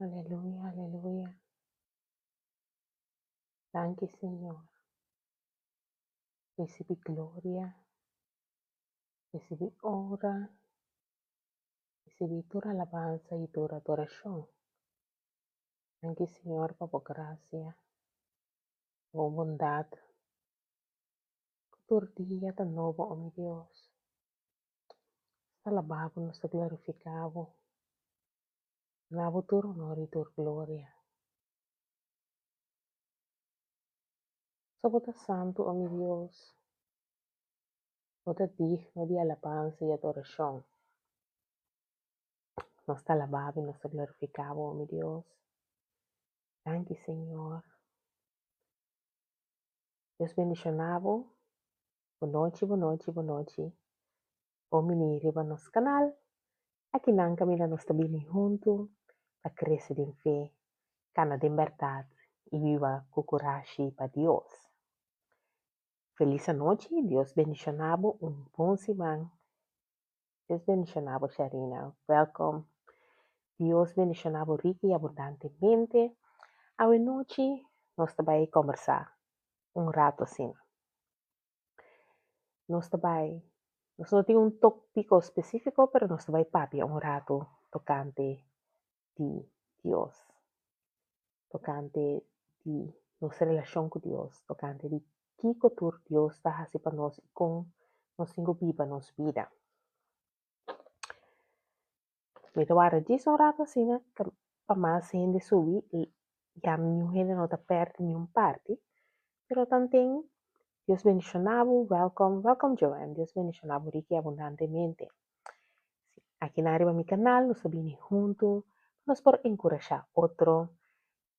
Aleluya, aleluya. Danki Señor. Recibi gloria, recibi honra, recibi tur alabansa y tur adoracion. Danki Señor pa bo gracia, bo bondad. Cu tur dia ta nobo, o mi Dios. Nos ta alaba bo, nos ta glorifica bo. Na bo tur honor y tur gloria. So bo ta santu, o mi Dios. Bo ta digno di alabansa y adoracion. Nos ta alaba bo y nos ta glorifica bo, o mi Dios. Danki, Señor. Dios bendiciona bo. Bonochi, bonochi, bonochi. Bon bini riba nos canal. Akinan caminda nos ta bini huntu pa crece den fe, cana den berdad y biba cu curashi pa Dios. Feliz anochi, Dios bendiciona bo, un bon siman. Dios bendiciona bo Sharina, welcome. Dios bendiciona bo rico y abundantemente. Awe nochi nos ta bay combersa un rato asina. Nos ta bai, nos no tin un tópiko spesífiko, pero nos ta bai papia un ratu tokante di Dios, tokante di nos relashon ku Dios, tokante di kiko tur Dios ta hasi pa nos i kon nos tin ku biba nos bida. Mi ta warda djis un ratu asina pa mas hende subi i ya niun hende no ta pèrdè niun parti. Pero tanten Dios bendishoná bo, wèlkòm, wèlkòm Joanne, Dios bendishoná bo riki abundantemente. Aki nan riba mi kanal nos ta bini huntu pa nos por enkurashá otro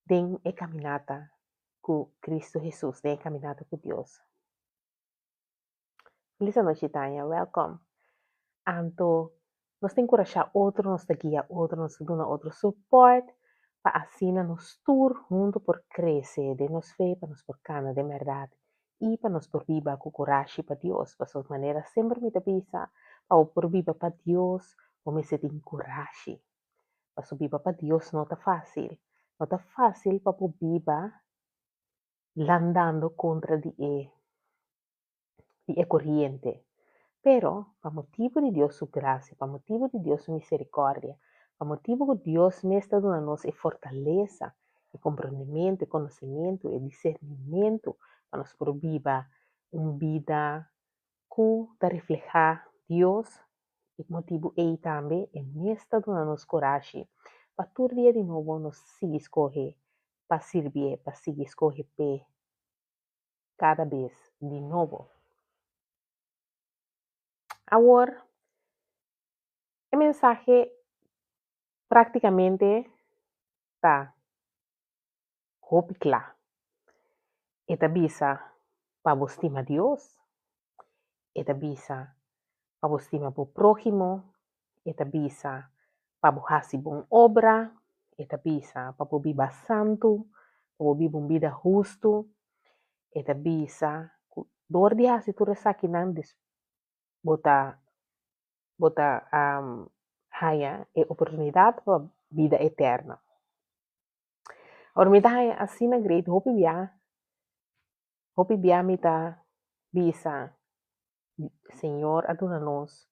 den e kaminata ku Kristu Hesus, den e kaminata ku Dios. Feliz anochi Tania, welcome. Anto nos ta enkurashá otro, nos ta guia otro, nos ta duna otro support pa asina nos tur huntu por krese den nos fe, pa nos por kana den bèrdat i pa nos por biba ku kurashi pa Dios. Pasobra manera semper mi ta bisa, pa bo por biba pa Dios bo mester tin kurashi. Pasobra biba pa Dios no ta fásil. No ta fásil pa bo biba landando kontra di e di e koriente. Pero, pa motibu di Dios su grasia, pa motibu di Dios su miserikòrdia, pa motibu ku Dios mes ta duna nos e fortalesa, e komprondementu, e konosementu, e disernimentu pa nos por biba un bida ku ta reflehá Dios, e motibu ei tambe e mes ta duna nos kurashi pa tur dia di nobo nos sigui skohe pa sirbié, pa sigui skohe p'e kada bes di nobo. Awor, e mensahe práktikamente ta hopi kla. E ta bisa pa bo stima Dios, e ta bisa pa bo stima bo próhimo, e ta bisa pa bo hasi bon obra, e ta bisa pa bo biba santu, pa bo biba un bida hustu, e ta bisa ku dor di hasi tur esakinan bo ta bo ta haña e oportunidat pa bida eterno. Awor mi ta haña asina great hopi bia, hopi bia mi ta bisa Señor a duna nos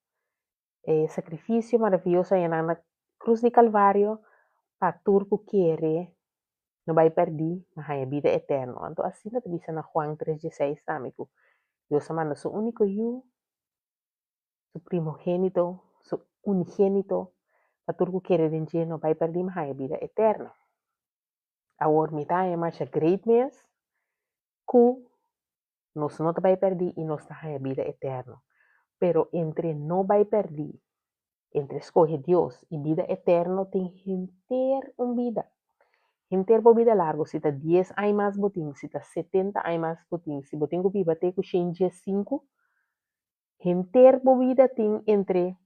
e sacrificio maraviyoso ayanan na cruz di Calvario pa tur cu kere no bay perdi ma haya bida eterno. Anto asina ta bisa na Juan tres dieseis tambe cu Dios a manda su unico yu, su primogenito, su unigenito, pa tur cu kere den dje no bay perdi ma haya bida eterno. Awor mi ta haña masha great mes cu nos no ta bai pèrdí i nos ta haña bida eterno. Pero entre no bai pèrdí, entre skohe Dios i bida eterno tin henter un bida. Henter bo bida largu, si ta dies aña mas bo tin, si ta setenta aña mas bo tin, si bo tin ku biba te ku shen diesinku, henter bo bida tin entre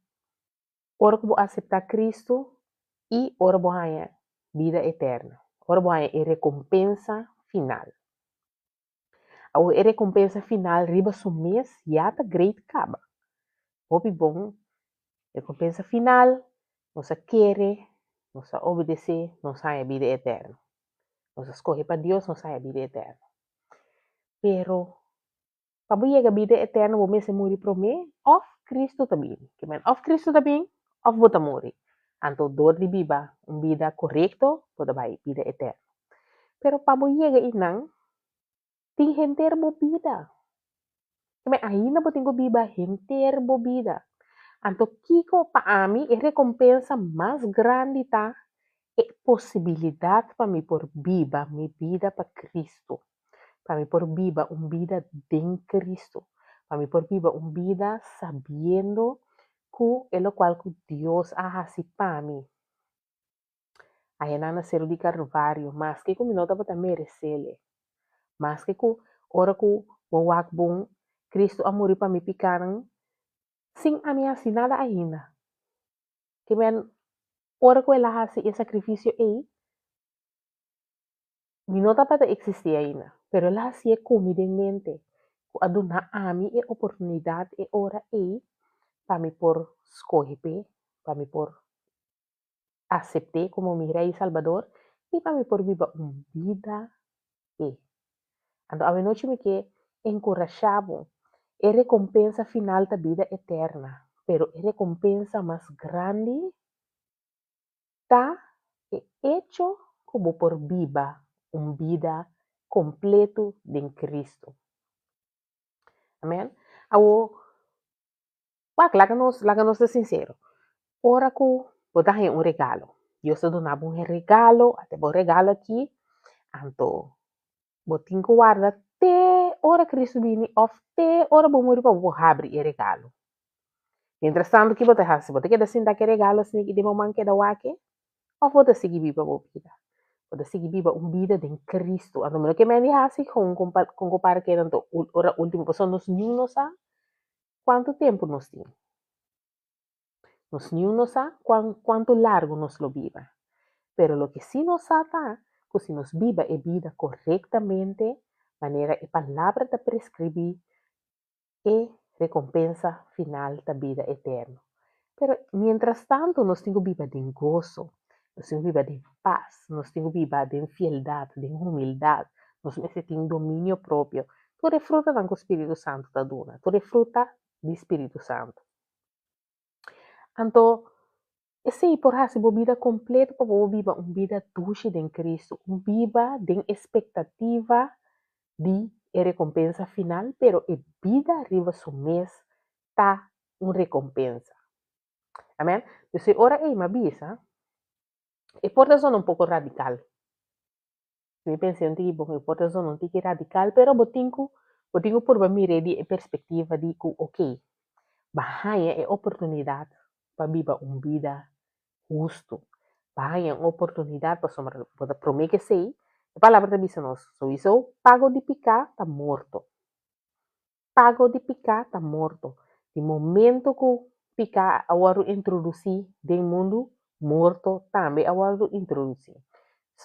ora ku bo aseptá Kristu i ora bo haña bida eterno, ora bo haña e rekompensa final. Awor e rekompensa final riba su mes ya ta great kaba. Hopi bon rekompensa final, nos a kere, Nos a obedesé, nos haña bida eterno. Nos a skohe pa Dios, nos haña bida eterno. Pero pa bo yega bida eterno bo mester muri promé òf Kristu ta bini. Ke men òf Kristu ta bin òf bo ta muri. Anto dor di biba un bida korekto bo ta bai bida eterno. Pero pa bo yega einan tin henter bo bida. Ke men ainda bo tin ku biba henter bo bida. Anto kiko pa ami e rekompensa mas grandi ta e posibilidat pa mi por biba mi bida pa Kristu. Pa mi por biba un bida den Cristo, pa mi por biba un bida sabiendo cu e locual cu Dios a haci pa mi ayanan na Seru di Carvario, maske cu mi no tabata merecele, maske cu ora cu bo wak bon, Cristo a muri pa mi picanan sin ami haci nada ainda. Ke men ora cu el a haci e sacrificio ey, Mi no tabata eksistí ainda, pero el a hasié ku mi den mente, ku a duna ami e oportunidat e ora ei pa mi por skohe p'e, pa mi por asept'é komo mi Rei i Salbador i pa mi por biba un bida p'e. Anto awenochi mi ke enkurashá bo, e rekompensa final ta bida eterna, pero e rekompensa mas grandi Ta e echo ku bo por biba un bida kompletu den Kristu. Amen. Awor, wak, laga nos, laga nos ta sinsero. Ora ku bo ta haña un regalo, Dios ta duna bo un regalo, ate bo regalo aki, anto bo tin ku warda te ora Kristu bini òf te ora bo muri pa bo por habri e regalo. Mientras tanto, ki bo ta hasi? Bo ta keda sinta ku e regalo asina ki den bo man keda wak e? Òf bo ta sigui biba bo bida? Bo ta sigui biba un bida den Kristu. Anto mi no ke men di hasi kon kon ku para keda anto ora último pasobra nos niun no sa kuantu tempu nos tin. Nos niun no sa kuan kuantu largu nos lo biba. Pero loke sí nos sa ta ku si nos biba e bida korektamente, manera e Palabra ta preskribí, e rekompensa final ta bida eterno. Pero mientras tantu nos tin ku biba den goso, nos tin ku biba den pas, nos tin ku biba den fieldat, den humildat, nos mester tin dominio propio. Tur e frutanan ku Spiritu Santu ta duna, tur e fruta di Spiritu Santu. Anto, esei por hasi bo bida kompleto pa bo biba un bida dushi den Kristu, un biba den espektativa di e rekompensa final, pero e bida riba su mes ta un rekompensa. Amen. Dus e ora ei mi a bisa, e por ta zona un poko radikal. Mi pensa un tiki bon, e por ta zona un tiki radical, pero bo tin ku bo tin ku purba mir'é di e perspectiva di ku ok, bo a haña e oportunidad pa biba un bida hustu, bo a haña un oportunidad pasobra bo ta promé ku esei, e palabra ta bisa nos, souiso pago di piká ta morto. Pago di piká ta morto. Di momento ku piká a wòrdu introdusí den mundu, morto tambe a wòrdu introdusí.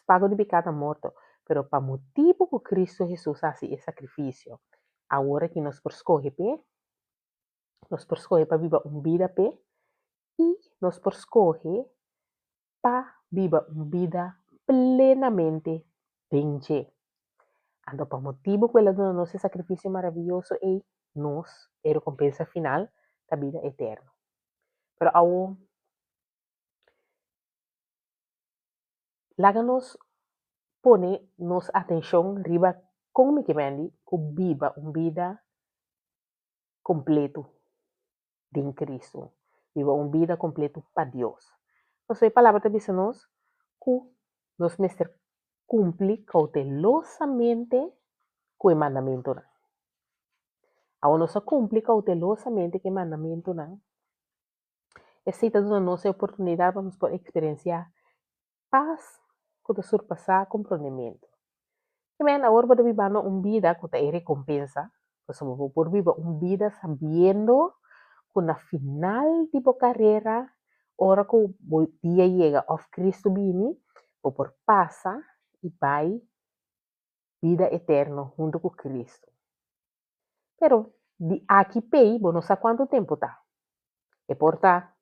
Pago di piká ta morto, pero pa motibu ku Kristu Hesus a hasi e sakrifisio, awor aki nos por skohe p'e, nos por skohe pa biba un bida p'e i nos por skohe pa biba un bida plenamente den dje. Anto pa motibu ku el a duna nos e sakrifisio maravioso ei, nos, e rekompensa final ta bida eterno. Pero awor, laga nos pone nos atenshon riba kon mi ke mendi ku biba un bida kompletu. den Cristo, biba un bida completo pa Dios. Pasobra e Palabra ta bisa nos cu nos mester cumpli cautelosamente cu e mandamentonan. Awor nos a cumpli cautelosamente cu e mandamentonan, esey ta duna nos e oportunidad pa nos por experiencia pas ku ta surpasá komprondemento. Amen, awor bo ta bibando un bida ku ta e rekompensa, pasobra bo por biba un bida sabiendo ku na final di bo karera, ora ku bo dia yega òf Kristu bini, bo por pasa i bai bida eterno huntu ku Kristu. Pero di aki pei bo no sa kuantu tempu ta. E por ta.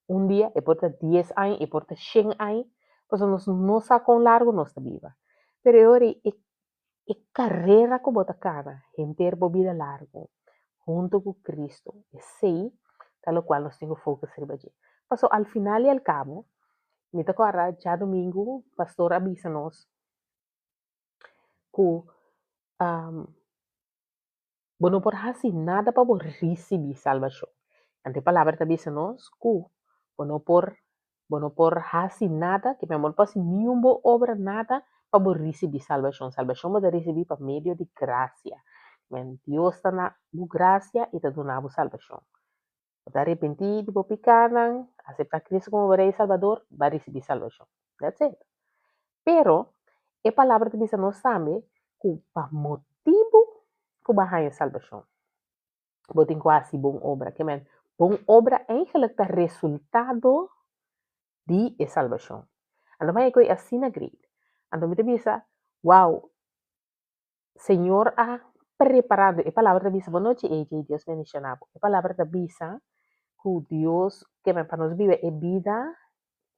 Un dia, e por ta dies aña, e por ta shen aña, pasobra nos no sa kon largu nos ta biba. Pero e ora ei e e karera ku bo ta kana henter bo bida largu huntu ku Kristu, esei ta lokual nos tin ku focus riba dje. Pasobra al final i al kabo, mi ta kòrda djadumingu pastor a bisa nos ku Bo no por hasi nada pa bo risibí salbashon. Anto e palabra ta bisa nos ku bo no por bo no por hasi nada, ke bo no por hasi niun bon obra, nada, pa bo risibí salbashon. Salbashon bo ta risibí pa medio di grasia. Men Dios ta na bo grasia i ta duna bo salbashon. Bo ta arepentí di bo pikánan, aseptá Kristu komo bo Rei i Salbador, bo a risibí salbashon. That's it. Pero, e Palabra ta bisa nos tambe ku pa motibu ku bo a haña salbashon, bo tin ku hasi bon obra. Ke men, bon obra eigenlijk ta resultado di e salbashon. Anto mi a koe asina great. Anto mi ta bisa, wow, Señor a prepará, e palabra ta bisa, bonochi AJ, Dios bendiciona bo. E palabra ta bisa ku Dios ke men pa nos biba e bida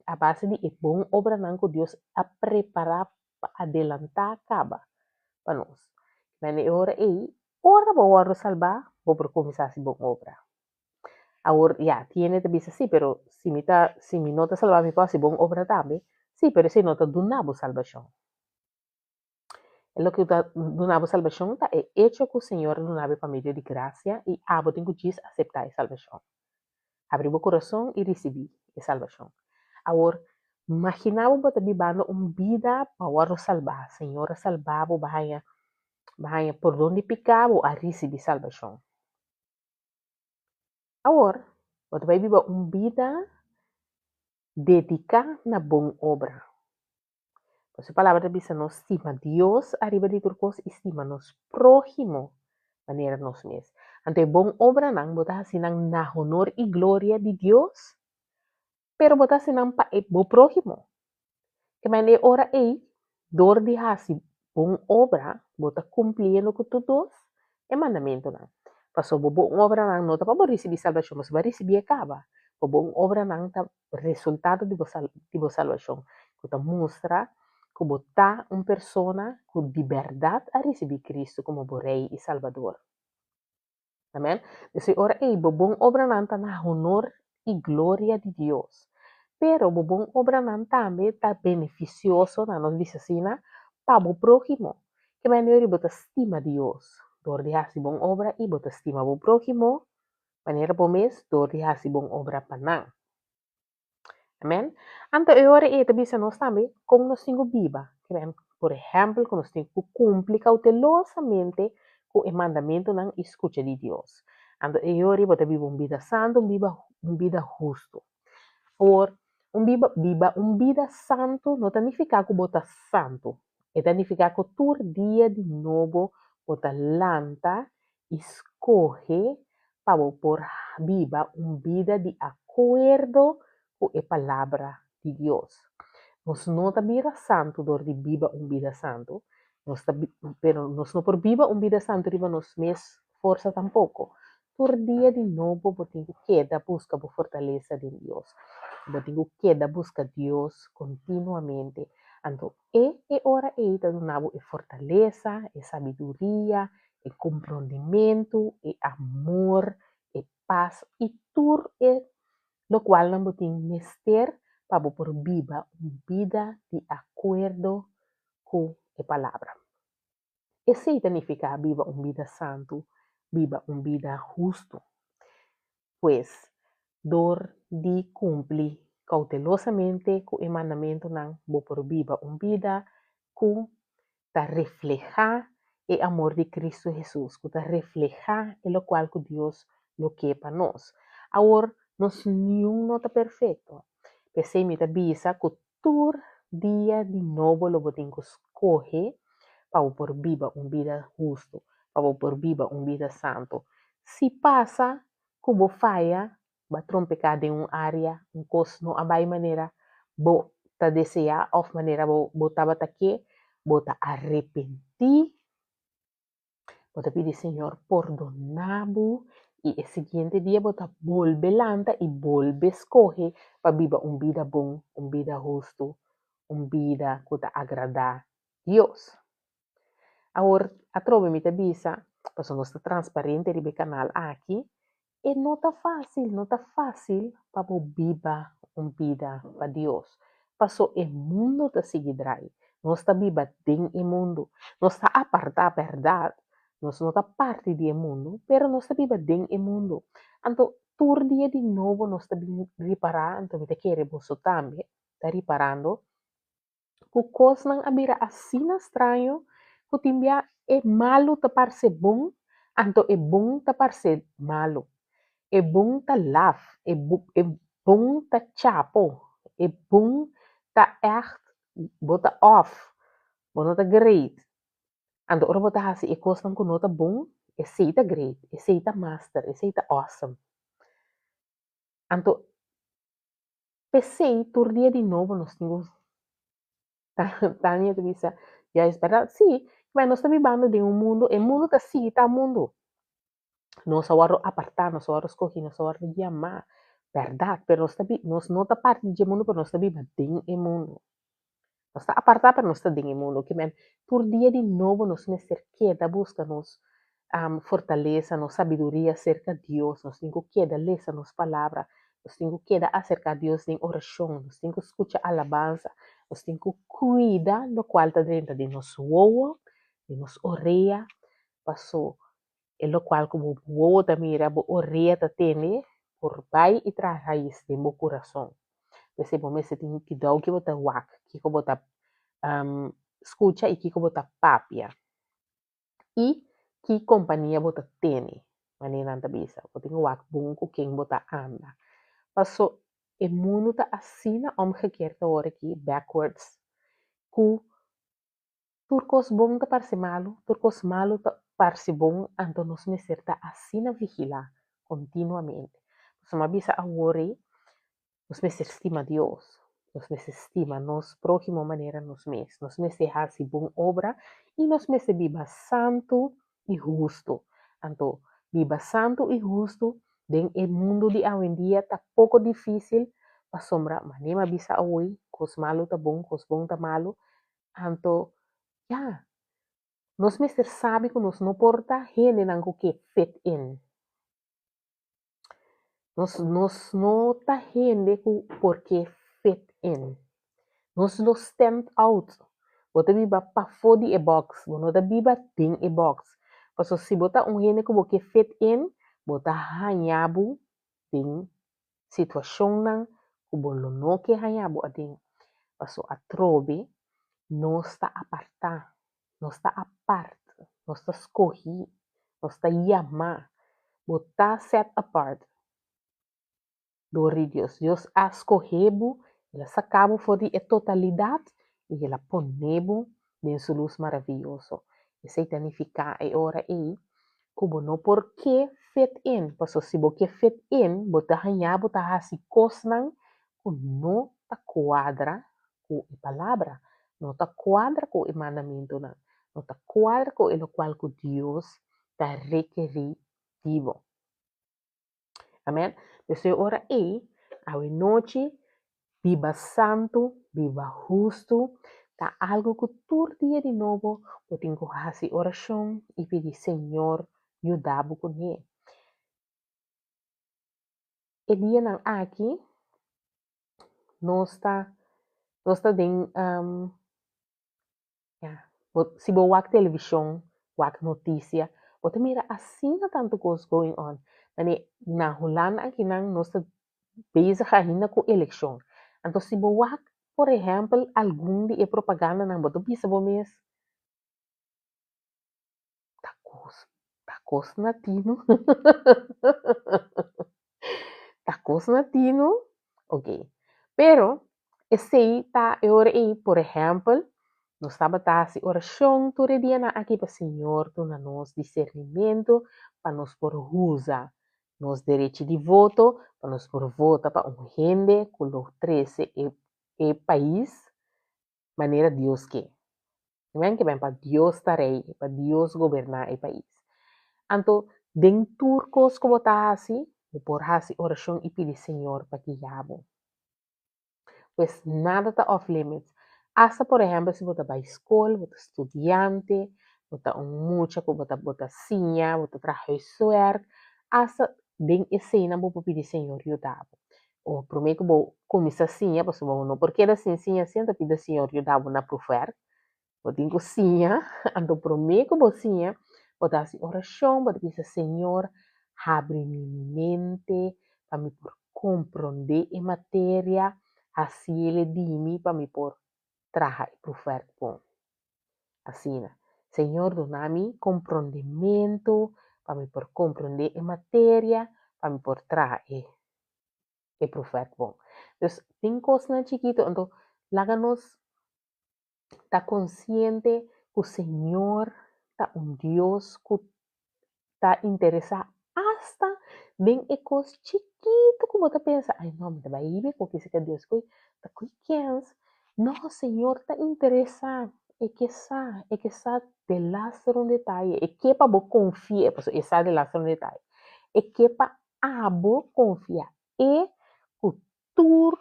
a base di e bon obranan ku Dios a prepará pa adelantá kaba pa nos. Men e ora ei, ora bo wòrdu salbá, bo por kuminsá hasi bon obra. Awor, ya, tiene ta bisa, sí, pero si mi ta, si mi no ta salbá mi por hasi bon obra tambe. Sí, pero esei no ta duna bo salbashon. E loke ta duna bo salbashon ta e echo ku Señor a duna bo pa medio di grasia i abo tin ku djis aseptá e salbashon. Abri bo kurason i risibí e salbashon. Awor, maginá bo bo ta bibando un bida pa wòrdu salbá. Señor a salbá bo, bo a haña bo a haña pordon di piká, bo a risibí salbashon. Awor, bo ta bai biba un bida dediká na bon obra. Pues e palabra ta bisa nos stima Dios ariba di tur kos i stima nos próhimo manera nos mes. Anto e bon obranan bo ta hasi nan na honor i gloria di Dios, pero bo ta hasi nan pa e bo próhimo. Ke manera e ora ei, dor di hasi bon obra, bo ta kumpliendo ku tur dos e mandamentunan. Pasobra bo bon obranan no ta pa bo risibí salbashon, pasobra bo a risibí e kaba. Bo bon obranan ta resultado di bo di bo salbashon, ku ta mustra ku bo ta un persona ku di bèrdat a risibí Kristu komo bo Rei i Salbador. Amèn. P'esei ora ei bo bon obranan ta na honor i gloria di Dios. Pero bo bon obranan tambe ta benefisioso, na nos bisa asina, pa bo próhimo. Ke manera bo ta stima Dios? Dor di hasi bon obra i bo ta stima bo próhimo Manera bo mes dor di hasi bon obra pa nan. Amen. Anto e ora ei ta bisa nos tambe kon nos tin ku biba. Por ehèmpel, ku nos tin ku kumpli koutelosamente ku e mandamentunan i skucha di Dios. Anto e ora ei bo ta biba un bida santu, un biba un bida hustu. Awor, un biba biba un bida santu no ta nifiká ku bo ta santu. E ta nifiká ku tur dia di nobo bo ta lanta i skohe pa bo por biba un bida di akuerdo ku e Palabra di Dios. Nos no ta bira santu dor di biba un bida santu, nos ta pero nos no por biba un bida santu riba nos mes forsa tampoko. Tur dia di nobo bo tin ku keda buska bo fortalesa den Dios. Bo tin ku keda buska Dios kontinuamente. Anto e e ora ei ta duna bo e fortalesa, e sabiduria, e komprondimentu, e amor, e pas i tur e lokualnan bo tin mester pa bo por biba un bida di akuerdo ku e Palabra. Esei ta nifiká biba un bida santu, biba un bida hustu. Pues, dor di kumpli koutelosamente ku e mandamentunan, bo por biba un bida ku ta reflehá e amor di Kristu Hesus, ku ta reflehá e lokual ku Dios lo ke pa nos. Awor, nos niun no ta perfekto. P'esei mi ta bisa ku tur dia di nobo lo bo tin ku skohe pa bo por biba un bida hustu, pa bo por biba un bida santu. Si pasa ku bo faya, Bo a trompeká den un área, un kos no a bai manera bo ta deseá òf manera bo bo tabata ke, bo ta arepentí, bo ta pidi Señor pordoná bo. I e siguiente dia bo ta bolbe lanta i bolbe skohe pa biba un bida bon, un bida hustu, un bida ku ta agradá Dios. Awor, atrobe mi ta bisa, pasobra nos ta transparente riba e kanal aki, e no ta fásil, no ta fásil pa bo biba un bida pa Dios. Paso e mundu ta sigui drai. Nos ta biba den e mundu. Nos ta apartá, bèrdat, nos no ta parti di e mundu, pero nos ta biba den e mundu. Anto, tur dia di nobo nos ta bin ripará, anto mi ta kere boso tambe ta riparando, ku kosnan a bira asina straño ku tin bia e malu ta parse bon, anto e bon ta parse malu. E bon ta laf, e e bon ta chapo, e bon ta ègt bo ta òf, bo no ta great. Anto ora bo ta hasi e kosnan ku no ta bon, esei ta great, esei ta master, esei ta awesome. Anto P'esei tur dia di nobo nos tin ku Tania ta bisa, Juist bèrdat? Sí, ma nos ta bibando den un mundu, e mundu ta sigui ta mundu. Nos a wòrdu apartá, nos a wòrdu skohí, nos a wòrdu yamá, bèrdat, pero nos ta nos no ta parti di dje mundu, pero nos ta biba den e mundu. Nos ta apartá pero nos ta den e mundu. Ke men tur dia di nobo nos mester keda buska nos fortalesa, nos sabiduria serka Dios. Nos tin ku keda lesa nos palabra. Nos tin ku keda aserká Dios den orashon. Nos tin ku skucha alabansa. Nos tin ku kuida lokual ta drenta den nos wowo, den nos orea, paso e lokual ku bo wowo ta mira, bo orea ta tende, por bai i traha rais den bo kurason. P'esei bo mester tin kidou ki bo ta wak, kiko bo ta skucha i kiko bo ta papia. I ki kompania bo ta tene, manera nan ta bisa. Bo tin ku wak bon ku ken bo ta anda. Paso e mundu ta asina omgekeerd awor aki, backwards, ku Tur kos bon ta parse malu, tur kos malu ta parse bon, anto nos mester ta asina vigilá kontinuamente. Pasobra mi a bisa awor ei, nos mester stima Dios, nos mester stima nos próhimo manera nos mes, nos mester hasi bon obra i nos mester biba santu i hustu. Anto, biba santu i hustu den e mundu di awendia ta poko difísil, pasobra manera mi a bisa awor ei, kos malu ta bon, kos bon ta malu, Anto, ya, nos mester sabi ku nos no por ta hendenan ku ke fit in. Nos, nos no ta hende ku por ke fit in. Nos lo stand out. Bo ta biba pafó di e box, bo no ta biba den e box. Pasobra si bo ta un hende ku bo ke fit in, bo ta haña bo den situashonnan ku bo lo no ke haña bo aden. Paso atrobe nos ta apartá, nos ta apart, nos ta skohí, nos ta yamá. Bo ta set apart dor di Dios. Dios a skohé bo, el a saka bo for di e totalidat i el a pone bo den su lus maraviyoso. Esei ta nifiká e ora ei ku bo no por ke fit in, pasobra si bo ke fit in bo ta haña bo ta hasi kosnan ku no ta kuadra ku e palabra, no ta kuadra ku e mandamentunan, no ta kuadra ku e lokual ku Dios ta rekerí di bo. Amen. P'esei ora ei, awe nochi, biba santu, biba hustu, ta algu ku tur dia di nobo bo tin ku hasi orashon i pidi Señor yuda bo kuné. E dianan aki nos ta nos ta den Ya, bo si bo wak televishon, wak notisia, bo ta mira asina tantu kos going on. Mane na Hulanda akinan nos ta bezig ainda ku elekshon. Anto si bo wak por ehèmpel algun di e propagandanan bo ta bisa bo mes, Ta kos, ta kos na tinu. Ta kos na tinu. Ok. Pero, esei ta e ora ei, por ehèmpel, nos tabata hasi orashon tur e dianan aki pa Señor duna nos disernimentu pa nos por usa nos derechi di voto, pa nos por vota pa un hende ku lo trese e e pais manera Dios ke. Amen? Ke ben pa Dios ta rei, pa Dios goberná e pais. Anto, Den tur kos ku bo ta hasi, bo por hasi orashon i pidi Señor pa guia bo. Pues nada ta off limits. Asta por ehèmpel si bo ta bai skol, bo ta studiante, bo ta un mucha ku bo ta bo ta siña, bo ta traha huiswerk, asta den eseinan bo por pidi Señor yuda bo. O promé ku bo kuminsá siña, pasobra bo no por keda sin siña asina, ta pidi Señor yuda bo na proefwerk. Bo tin ku siña, anto promé ku bo siña, bo ta hasi orashon, bo ta bisa, Señor, habri mi mente pa mi por komprondé e materia, hasiel di mi pa mi por traha e proefwerk bon. Asina, Señor, duna mi komprondementu pa mi por komprondé e materia, pa mi por traha e e proefwerk bon. Dus, tin kosnan chikitu, anto laga nos ta konsiente ku Señor ta un Dios ku ta interesá asta den e kos chikitu ku bo ta pensa, ai no, mi ta bai hiba e koki serka Dios, koe ta koe kens. No, Señor ta interesá, e ke sa, e ke sa delaster un detaye, e ke pa bo konfia, pasobra e sa delaster un detaye, e ke pa abo konfia e ku tur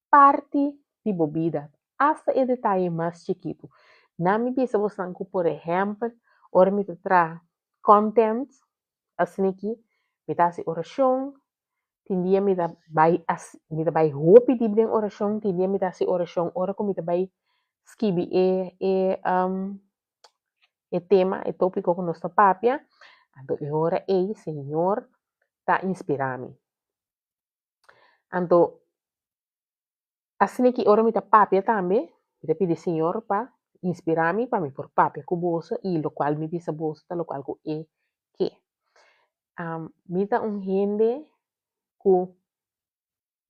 parti di bo bida, asta e detaye mas chikitu. Na mi bisa bosnan ku por ehèmpel ora mi ta traha content asina aki, mi ta hasi orashon, tin dia mi ta bai mi ta bai hopi dip den orashon, tin dia mi ta hasi orashon ora ku mi ta bai skibi e e e tema, e tópiko ku nos ta papia, anto e ora ei Señor ta inspirá mi. Anto, asina ki ora mi ta papia tambe, mi ta pidi Señor pa inspirá mi pa mi por papia ku boso i lokual mi bisa boso ta lokual ku E ke. Mi ta un hende ku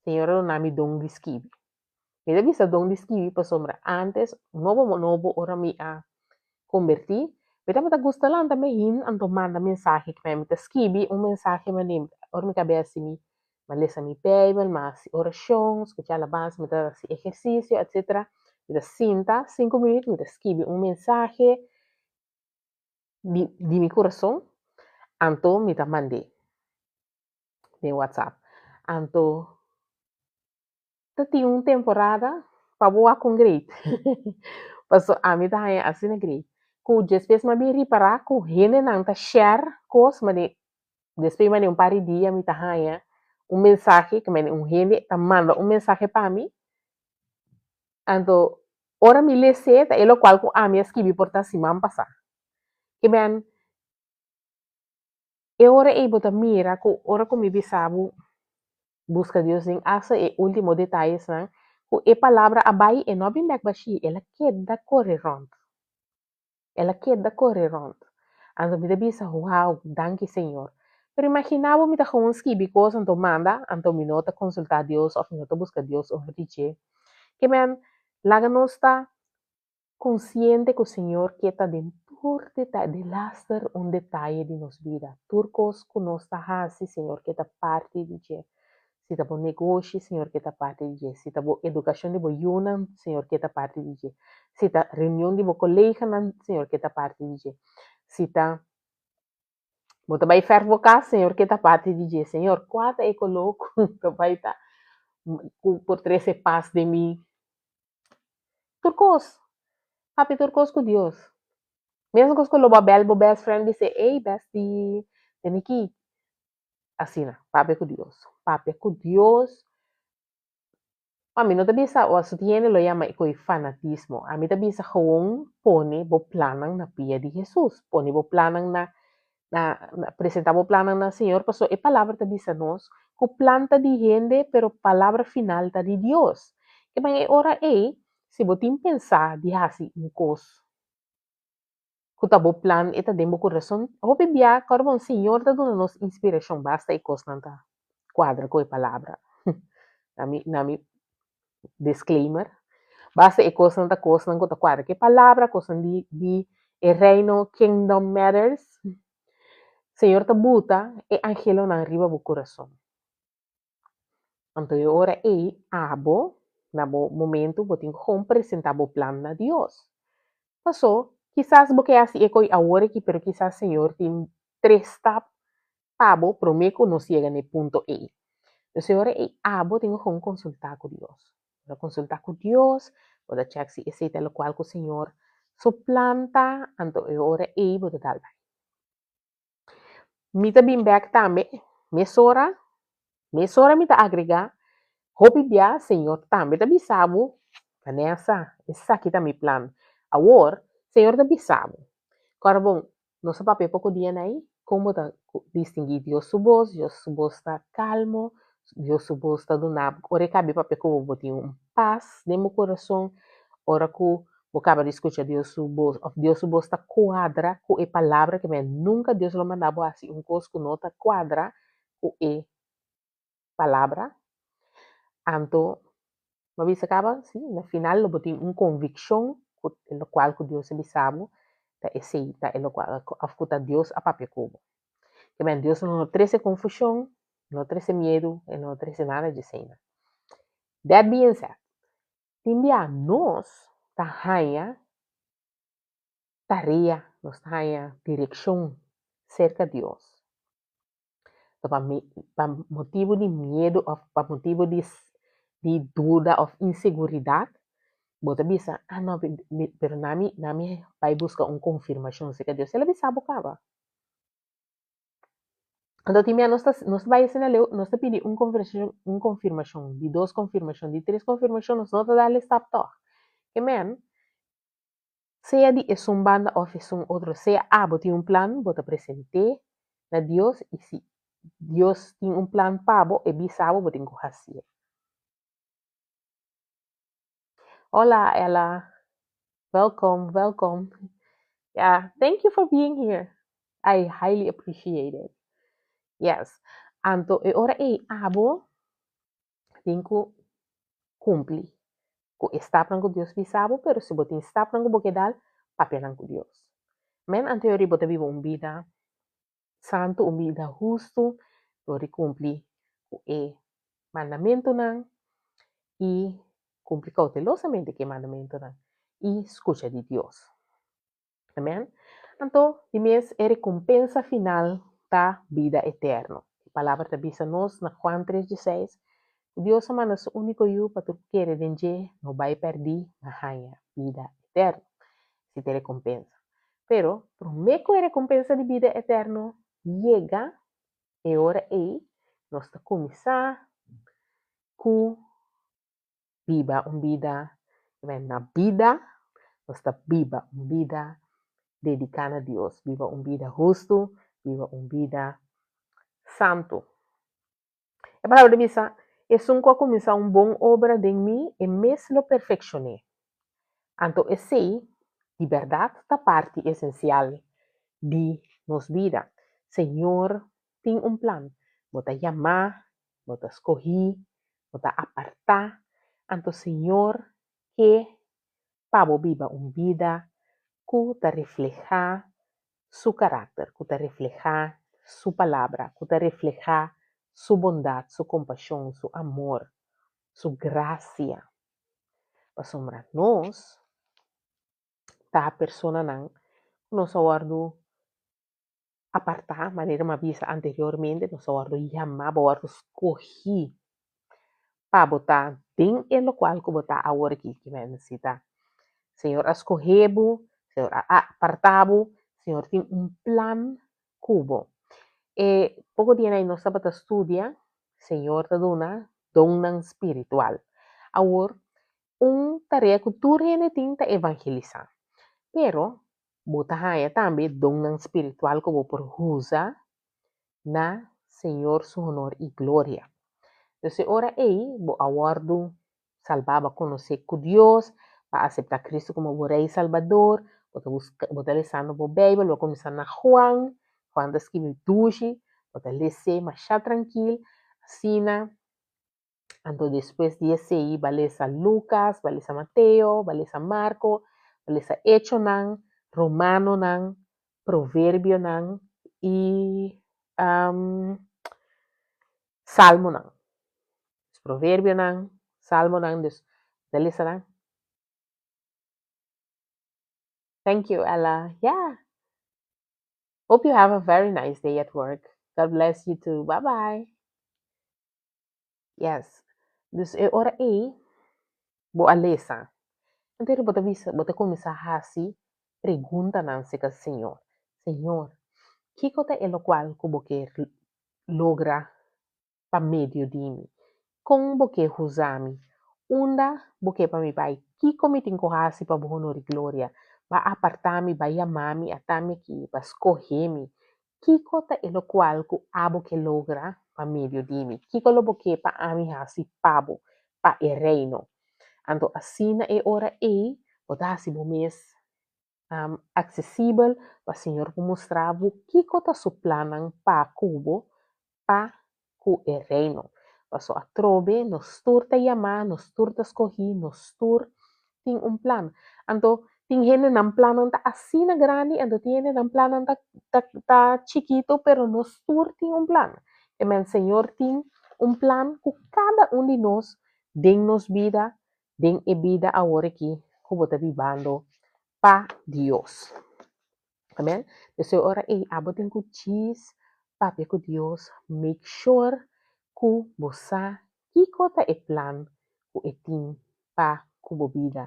Señor a duna mi don di skibi. Mi ta bisa don di skibi pasobra ántes, nobo nobo ora mi a kombertí, mi tabata gusta lanta mi hin anto manda mensahe ku mi ta skibi un mensahe manera ora mi kab'é hasi mi mi a lesa mi beibel, mi a hasi orashon, skucha alabansa, mi ta hasi ehersisio etsetera, mi ta sinta sinku minüt mi ta skibi un mensahe di di mi kurason anto mi ta mand'é den whatsapp anto. Ta tin un temporada pa bo wak un great. Paso ami ta haña asina great. Ku despues mi a bin ripará ku hendenan ta share kos mane despues mane un par di dia mi ta haña un mensahe ku mane un hende ta manda un mensahe pa mi. Anto ora mi les'é ta e lokual ku ami a skibi por ta siman pasá. Ke men E ora ei bo ta mira ku ora ku mi bisa bo buska Dios den asta e último detayesnan, ku e palabra a bai e no a bin bèk bashí, el a keda kore rònt. El a keda kore rònt. Anto mi ta bisa, Wou, danki Señor. Pero imaginá bo mi ta gewoon skibi kos anto manda, anto mi no ta konsultá Dios òf mi no ta buska Dios over di dje. Ke men, laga nos ta Konsiente ku Señor ke ta den tur detaye, delaster un detaye di nos bida. Tur kos ku nos ta hasi, Señor ke ta parti di dje. Si ta bo negoshi, Señor ke ta parti di dje. Si ta bo edukashon di bo yunan, Señor ke ta parti di dje. Si ta reunion di bo koleganan, Señor ke ta parti di dje. Si ta bo ta bai fèrf bo kas, Señor ke ta parti di dje. Señor, kua ta e koló ku ta bai ta ku por trese pas den mi Tur kos. Papia tur kos ku Dios. Mesmo kos ku lo bo a bel bo best friend bis'é, ey bestie, tene ki. Asina, papia ku Dios. Papia ku Dios. Ami no ta bisa, o su tin hende lo yama e koe fanatismo. Ami ta bisa gewoon pone bo plannan na pia di Hesus. Pone bo plannan na na presenta bo plannan na Señor, pasobra e palabra ta bisa nos ku plan ta di hende, pero palabra final ta di Dios. Ke ban e ora ei, si bo tin pensá di hasi un kos ku ta bo plan, e ta den bo kurason, hopi bia kòrda bon Señor ta duna nos inspirashon, basta e kosnan ta kuadra ku e palabra. Na mi na mi disclaimer, basta e kosnan ta kosnan ku ta kuadra ku e palabra, kosnan di di e reino, kingdom matters, Señor ta buta e angelonan riba bo kurason. Anto e ora ei abo, na bo momento, bo tin ku gewoon presentá bo plan na Dios. Pasó, kisas bo ke hasi e koi awor aki, pero kisas Señor tin tres stap. pa bo promé ku nos yega na e punto ei. Dus e ora ei abo tin ku kon konsultá ku Dios. Bo ta konsultá ku Dios, bo ta chèk si esei ta lokual ku Señor su plan ta, anto e ora ei bo ta dal bai. Mi ta bin bèk tambe mesora, mesora mi ta agregá, hopi bia Señor tambe ta bisa bo, Vanessa, esaki ta mi plan. Awor, Señor ta bisa bo, Kòrda bon, nos a papia poko dia na ei, kon bo ta distinguí Dios su bos, Dios su bos ta kalmo, Dios su bos ta duna bo, ora e kabi papia ku bo, bo tin un pas den bo kurason, ora ku Bo kaba di skucha Dios su bos òf Dios su bos ta kuadra ku e palabra ke men nunka Dios lo manda bo hasi un kos ku no ta kuadra ku e palabra. Anto bo a bisa kaba si na final lo bo tin un konvikshon ku e lokual ku Dios a bisa bo ta esei ta e lokual òf ku ta Dios a papia ku bo. Ke men Dios lo no trese konfushon, no trese miedu, e no trese nada dje eseinan. That being said, Tin bia nos ta haña tarea, nos ta haña direkshon serka Dios. Ta pa pa motibu di miedu òf pa motibu di di duda òf inseguridat, bo ta bisa, ah no, pero na mi na mi bai buska un konfirmashon serka Dios. El a bisa bo kaba. Anto tin bia nos ta nos ta bai asina leu, nos ta pidi un konfirmashon un konfirmashon, di dos konfirmashon, di tres konfirmashon, nos no ta dal e stap tòg. Ke men, sea di esun banda òf esun otro, sea abo tin un plan, bo ta present'é na Dios i si Dios tin un plan pa bo, e bisa bo, bo tin ku hasié. Hola Ella, welkom, welkom. Yeah, thank you for being here. I highly appreciate it. Yes. Anto e ora ei abo tin ku kumpli ku e stapnan ku Dios bisa bo, pero si bo tin stapnan ku bo ke dal, papia nan ku Dios. Men anto e ora ei bo ta biba un bida santu, un bida hustu, dor di kumpli ku e mandamentunan i kumpli koutelosamente ku e mandamentunan i skucha di Dios. Amen. Anto, di mes e rekompensa final ta bida eterno. E palabra ta bisa nos na Juan tres dieseis ku Dios a manda su úniko Yu pa tur ku kere den dje no bai pèrdí ma haña bida eterno. Esei ta e rekompensa. Pero, promé ku e rekompensa di bida eterno yega, e ora ei nos ta kuminsá ku biba un bida, na bida nos ta biba un bida dediká na Dios, biba un bida hustu, biba un bida santu. E palabra ta bisa, Esun ku a kuminsá un bon obra den mi, e mes lo perfekshon'é. Anto esei di bèrdat ta parti esensial di nos bida. Señor tin un plan. Bo ta yamá, bo ta skohí, bo ta apartá. Anto Señor ke pa bo biba un bida ku ta reflehá su karakter, ku ta reflehá su palabra, ku ta reflehá su bondat, su kompashon, su amor, su grasia. Pasobra nos ta personanan ku nos a wòrdu apartá, manera mi a bisa anteriormente, nos a wòrdu yamá, bo a wòrdu skohí pa bo ta den e lokual ku bo ta awor aki, ki men si ta Señor a skohe bo, Señor a apartá bo, Señor tin un plan ku bo. E poko dianan ei nos tabata studia, Señor ta duna donnan spiritual. Awor, un tarea ku tur hende tin ta evangelisá. Pero, bo ta haña tambe donnan spiritual ku bo por usa na Señor su honor i gloria. Entonces e ora ei bo a wòrdu salbá, bo a konosé ku Dios, bo a aseptá Cristo komo bo Rei i Salbador, bo ta buska, bo ta lesando bo Beibel, bo a kuminsá na Juan, Juan ta skibi dushi, bo ta les'é masha trankil, asina. Anto despues di esei bo a lesa Lucas, bo a lesa Mateo, bo a lesa Marco, bo a lesa Echonan, Romanonan, Proverbionan i Salmonan. Proverbionan, Salmonan, dus bo ta lesa nan. Thank you, Ella. Yeah. Hope you have a very nice day at work. God bless you too. Bye bye. Yes. Dus e ora ei bo a lesa. Anto bo ta bisa, bo ta kuminsá hasi preguntanan serka Señor. Señor, kiko ta e lokual ku bo ke logra pa medio di mi? Kon bo ke usa mi? Unda bo ke pa mi bai? Kiko mi tin ku hasi pa bo honor i gloria? B'a apartá mi, b'a yama mi, ata mi aki, b'a skohe mi. Kiko ta e lokual ku abo ke logra pa medio di mi? Kiko lo bo ke pa ami hasi pa bo, pa e reino? Anto asina e ora ei bo ta hasi bo mes aksesibel pa Señor por mustra bo kiko ta su plannan pa ku bo, pa ku e reino. Paso atrobe nos tur ta yamá, nos tur ta skohí, nos tur tin un plan. Anto tin hende nan plannan ta asina grandi, anto tin hende nan plannan ta ta ta chikitu, pero nos tur tin un plan. E men Señor tin un plan ku kada un di nos den nos bida, den e bida awor aki ku bo ta bibando pa Dios. Amen. Pues e ora ei abo tin ku djis papia ku Dios, make sure ku bo sa kiko ta e plan ku e tin pa ku bo bida.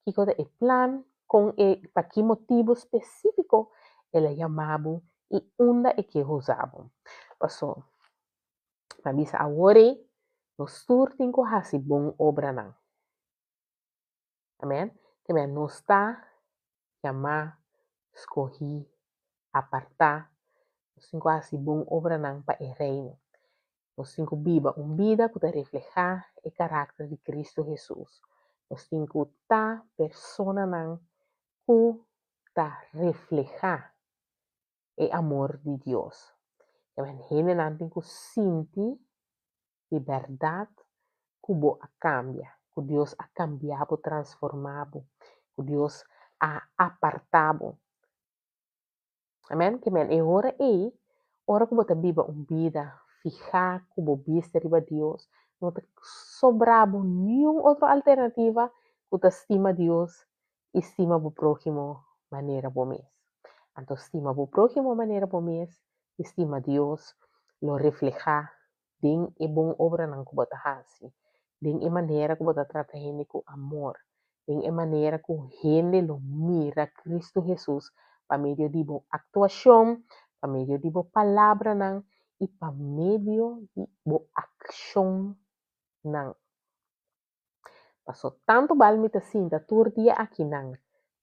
Kiko ta e plan, kon e, pa ki motibu spesífiko el a yama bo i unda e ke usa bo. Paso, mi a bisa awor ei, nos tur tin ku hasi bon obranan. Amen. Te men nos ta yamá, skohí, apartá. Nos tin ku hasi bon obranan pa e Reino. Nos tin ku biba un bida ku ta reflehá e karakter di Kristu Hesus. Nos tin ku ta personanan ku ta reflehá e amor di Dios. Te men hendenan tin ku sinti di bèrdat ku bo a kambia, ku Dios a kambia bo, transformá bo, ku Dios a apartá bo. Amèn? Ke men e ora ei, ora ku bo ta biba un bida fihá ku bo bista riba Dios, no ta sobrá bo niun otro alternativa ku ta stima Dios i stima bo próhimo manera bo mes. Anto stima bo próhimo manera bo mes i stima Dios lo reflehá den e bon obranan ku bo ta hasi, den e manera ku bo ta trata hende ku amor, den e manera ku hende lo mira Kristu Hesus pa medio di bo aktuashon, pa medio di bo palabranan i pa medio di bo akshonnan. Paso tantu bal mi ta sinta tur dia akinan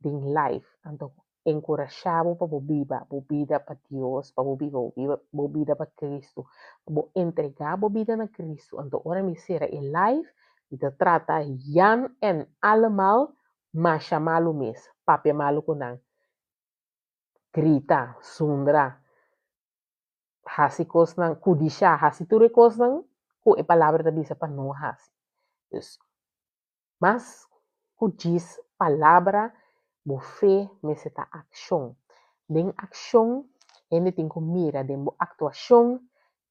den live anto enkurashá bo pa bo biba bo bida pa Dios, pa bo biba bo bida pa Cristo, pa bo entregá bo bida na Cristo. Anto ora mi sera e live mi ta trata Jan en allemaal masha malu mes, papia malu ku nan, grita, zundra, hasi kosnan, kudishá, hasi tur e kosnan ku e palabra ta bisa pa no hasi. Dus, mas ku djis palabra, bo fe mester ta akshon. Den akshon, hende tin ku mira den bo aktuashon,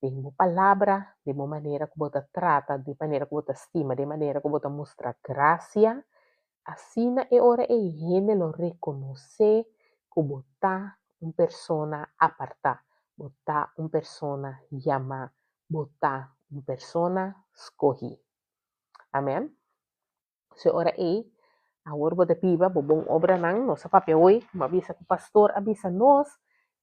den bo palabra, den bo manera ku bo ta trata, den manera ku bo ta stima, den manera ku bo ta mustra grasia. Asina e ora ei hende lo rekonosé ku bo ta un persona apartá, bo ta un persona yamá, bo ta un persona skohí. Amèn. So e ora ei, awor bo ta biba bo bon obranan. Nos a papia hoy, mi a bisa ku pastor a bisa nos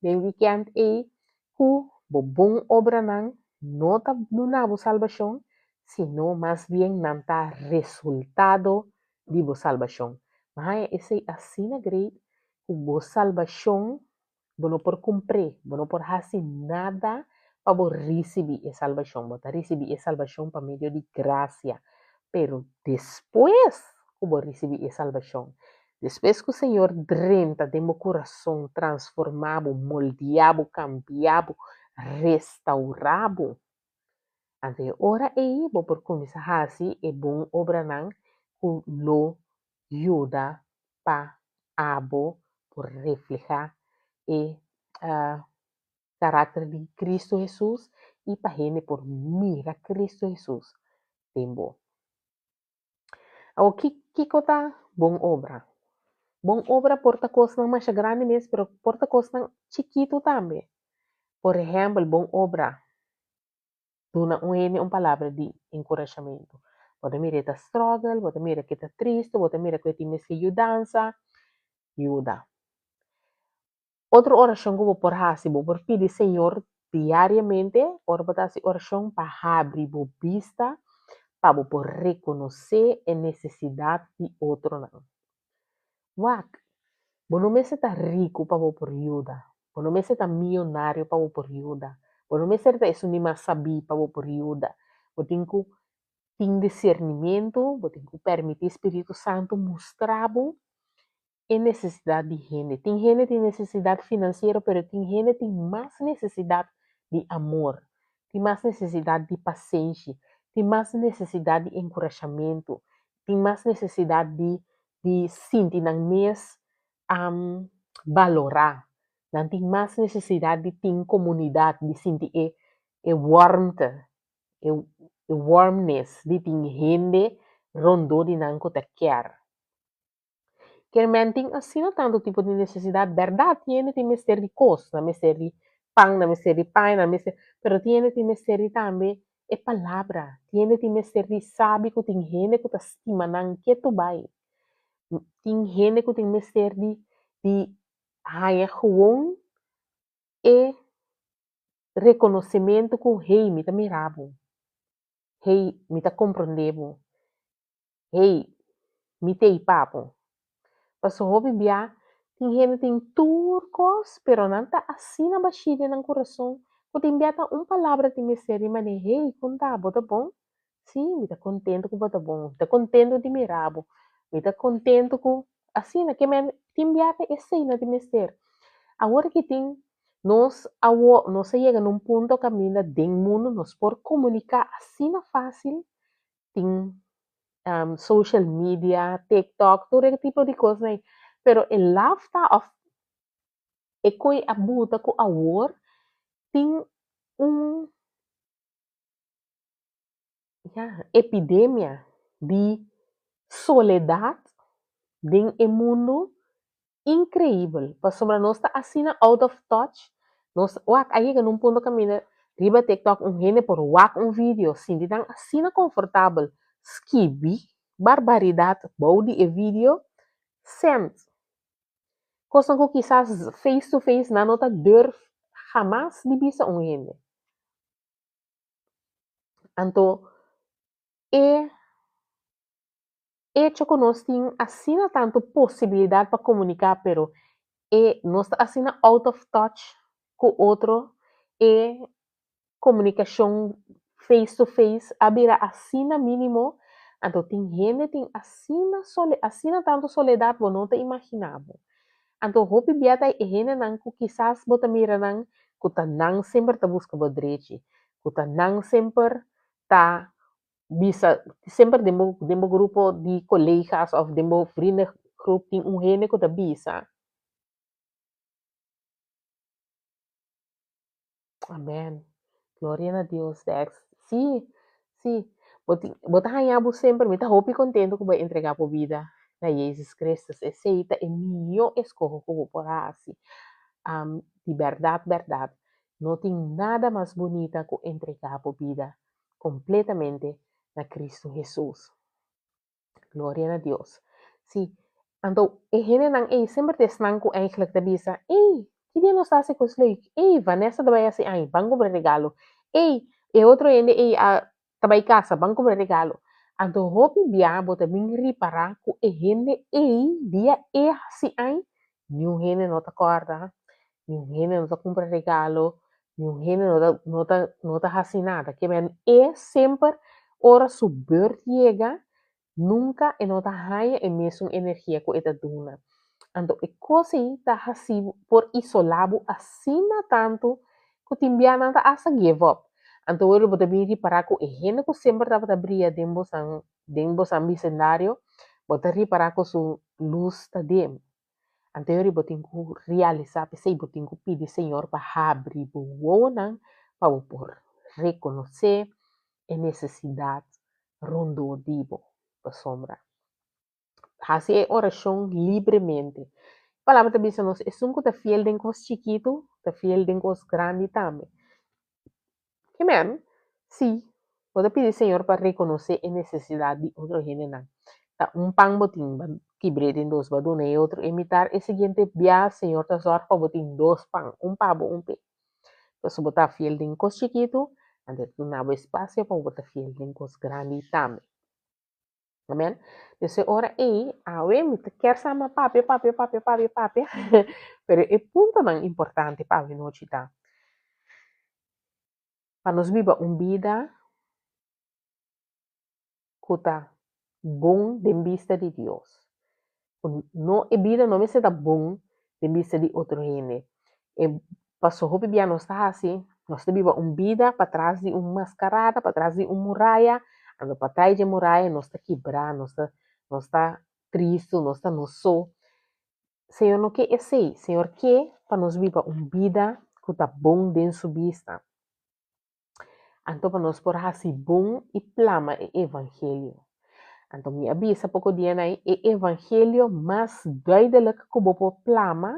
den wikènt ei ku bo bon obranan no ta duna bo salbashon, sino mas bien nan ta resultado di bo salbashon. Mi haña esei asina great ku bo salbashon bo no por kumpr'é, bo no por hasi nada pa bo risibí e salbashon. Bo ta risibí e salbashon pa medio di grasia. Pero despues ku bo risibí e salbashon, despues ku Señor drenta den bo kurason, transformá bo, moldiá bo, kambiá bo, restaurá bo, anto e ora ei bo por kuminsá hasi e bon obranan ku lo yuda pa abo por reflehá e karakter di Kristu Hesus i pa hende por mira Kristu Hesus den bo. Awor, kiko ta bon obra? Bon obra por ta kosnan masha grandi mes, pero por ta kosnan chikitu tambe. Por ehèmpel, bon obra. Duna un hende un palabra di enkurashamentu. Bo ta mira e ta struggle, bo ta mira ku e ta tristu, bo ta mira ku e tin mester yudansa, yuda. Otro orashon ku bo por hasi, bo por pidi Señor diariamente ora bo ta hasi orashon pa habri bo bista pa bo por rekonosé e nesesidat di otronan. Wak, bo no mester ta riku pa bo por yuda, bo no mester ta mionario pa bo por yuda, bo no mester ta esun di mas sabí pa bo por yuda. Bo tin ku tin disernimentu, bo tin ku permití Spiritu Santu mustra bo e nesesidat di hende. Tin hende tin nesesidat finansiero, pero tin hende tin mas nesesidat di amor, tin mas nesesidat di pasenshi, tin mas nesesidat di enkurashamentu, tin mas nesesidat di di sinti nan mes balorá. Nan tin mas nesesidat di tin komunidat, di sinti e e warmte, e e warmness di tin hende rondó di nan ku ta kier. Kier men tin asina tantu tipo di nesesidat, bèrdat tin hende tin mester di kos, nan mester di pan, nan mester di paña, nan mester, pero tin hende tin mester di tambe e palabra, tin hende tin mester di sabi ku tin hende ku ta stima nan ketu bai, tin hende ku tin mester di di haña gewoon e rekonosementu ku hey mi ta mira bo, hey mi ta komprondé bo. Hey, mi t'ei papo. Paso hopi bia tin hende tin tur kos pero nan ta asina bashí den nan kurason ku tin bia ta un palabra tin mester di manera hey kon ta bo ta bon? Sí mi ta kontento ku bo ta bon, mi ta kontento di mira bo, mi ta kontento ku asina ke men tin bia ta esei nan tin mester. Awor ki tin nos awo nos a yega na un punto kaminda den mundu nos por komuniká asina fásil tin social media, TikTok, tur e tipo di kosnan ei. Pero e laf ta òf e koi a buta ku awor tin un ya epidemia di soledat den e mundu Increibel, pasobra nos ta asina out of touch, nos wak a yega na un punto caminda riba TikTok un hende por wak un video sinti nan asina comfortabel skibi barbaridad bou di e video, send. Cosnan cu kisas face to face nan no ta durf hamas di bisa un hende. Anto e. Echo ku nos tin asina tantu posibilidat pa komuniká pero e nos ta asina out of touch ku otro, e komunikashon face to face a bira asina mínimo, anto tin hende tin asina sole asina tantu soledat bo no ta imaginá bo. Anto hopi bia ta e hendenan ku kisas bo ta mira nan ku ta nan semper ta buska bo drechi, ku ta nan semper ta bisa semper den bo den bo grupo di colega's of den bo vriendengroep tin un hende ku ta bisa. Amen. Gloria na Dios, Dex. Sí, sí. Bo tin, bo ta haña bo semper, mi ta hopi contento ku bo a entrega bo bida na Jezus Christus. Esei ta e mihó eskoho ku bo por hasi. Di bèrdat, bèrdat, no tin nada mas bunita ku entrega bo bida completamente na Cristo Hesus. Gloria na Dios. Sí, anto e hendenan ei semper ta esnan ku eigenlijk ta bisa, Ey, ki dia nos ta hasi kos leuk? Ey, Vanessa ta bai hasi aña, ban kumpra regalo. Ey, e otro hende ei a ta bai kasa, ban kumpra regalo. Anto hopi bia bo ta bin ripará ku e hende ei, dia e hasi aña, niun hende no ta kòrda, niun hende no ta kumpra regalo, Niun hende no ta no ta no ta hasi nada. Ke men e semper ora su beurt yega, nunka e no ta haña e mesun energia ku e ta duna. Anto e kos ei ta hasi bo por isolá bo asina tantu ku tin bia nan ta asta give up. Anto wor bo ta bin ripará ku e hende ku semper tabata bria den bosan den bosan bisendario, bo ta ripará ku su lus ta dim. Anterior bo tin ku realisá, p'esei bo tin ku pidi Señor pa habri bo wowonan pa bo por rekonosé e nesesidat rondó di bo. Pasobra hasi e orashon libremente. Palabra ta bisa nos, esun ku ta fiel den kos chikitu, ta fiel den kos grandi tambe. Ke men, si, bo ta pidi Señor pa rekonosé e nesesidat di otro hendenan. Ta un pan bo tin, bo kibr'é den dos, bo duna e otro e mitar, e siguiente bia Señor ta zòrg pa bo tin dos pan, un pa bo, un p'e. Pasobra bo ta fiel den kos chikitu, anto e ta duna bo espasio pa bo ta fiel den kos grandi tambe. Amen. Dus e ora ei, awe mi ta kier sa ma papia, papia, papia, papia, papia, pero e puntonan importante pa awe nochi ta, pa nos biba un bida ku ta bon den bista di Dios. Ku no, e bida no mester ta bon den bista di otro hende. E paso hopi bia nos ta hasi, nos ta biba un bida patras di un maskarada, patras di un muraya, anto patras di e muraya nos ta kibrá, nos ta nos ta tristu, nos ta nos so. Señor no ke esei, Señor ke pa nos biba un bida ku ta bon den su bista. Anto pa nos por hasi bon i plama e evangelio. Anto mi a bisa poko dianan ei, e evangelio mas duidelik ku bo por plama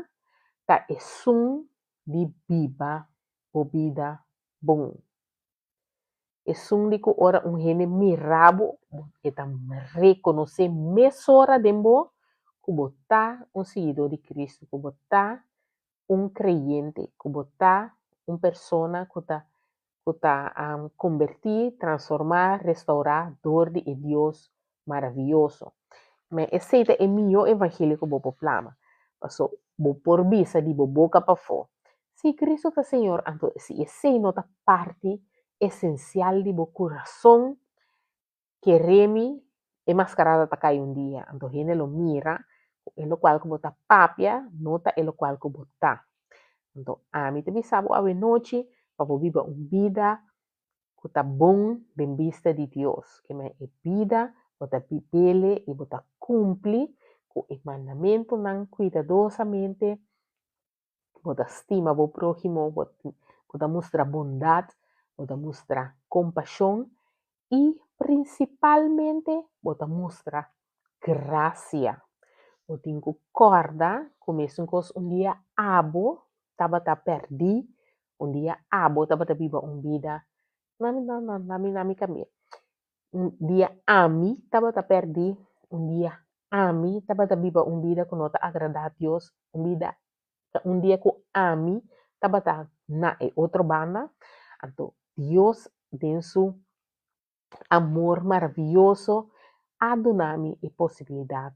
ta esun di biba bo bida bon. Esun di ku ora un hende mira bo, e ta rekonosé mesora den bo ku bo ta un siguidó di Kristu, ku bo ta un kreyente, ku bo ta un persona ku ta ku ta kombertí, transformá, restourá dor di e Dios maravioso. Me esei ta e mihó evangelio ku bo por plama. Paso bo por bisa di bo boka pafó, Si Kristu ta Señor, anto si esei no ta parti esensial di bo kurason, Kere mi, e mascarada ta cay un dia, anto hende lo mira cu e locual cu bo ta papia no ta e locual cu bo ta. Anto ami ta bisa bo awe nochi pa bo biba un bida cu ta bon den bista di Dios, keme e bida bo ta bibele y bo ta cumpli cu e mandamentonan cuidadosamente, bo ta stima bo próhimo, bo bo ta mustra bondat, bo ta mustra kompashon i prinsipalmente bo ta mustra grasia. Bo tin ku kòrda ku mesun kos un dia abo tabata pèrdí, un dia abo tabata biba un bida, nami nami nami kambia. Un dia ami tabata pèrdí, un dia ami tabata biba un bida ku no ta agradá Dios, un bida un dia ku ami tabata na e otro banda, anto Dios den su amor maravioso a duna mi e posibilidat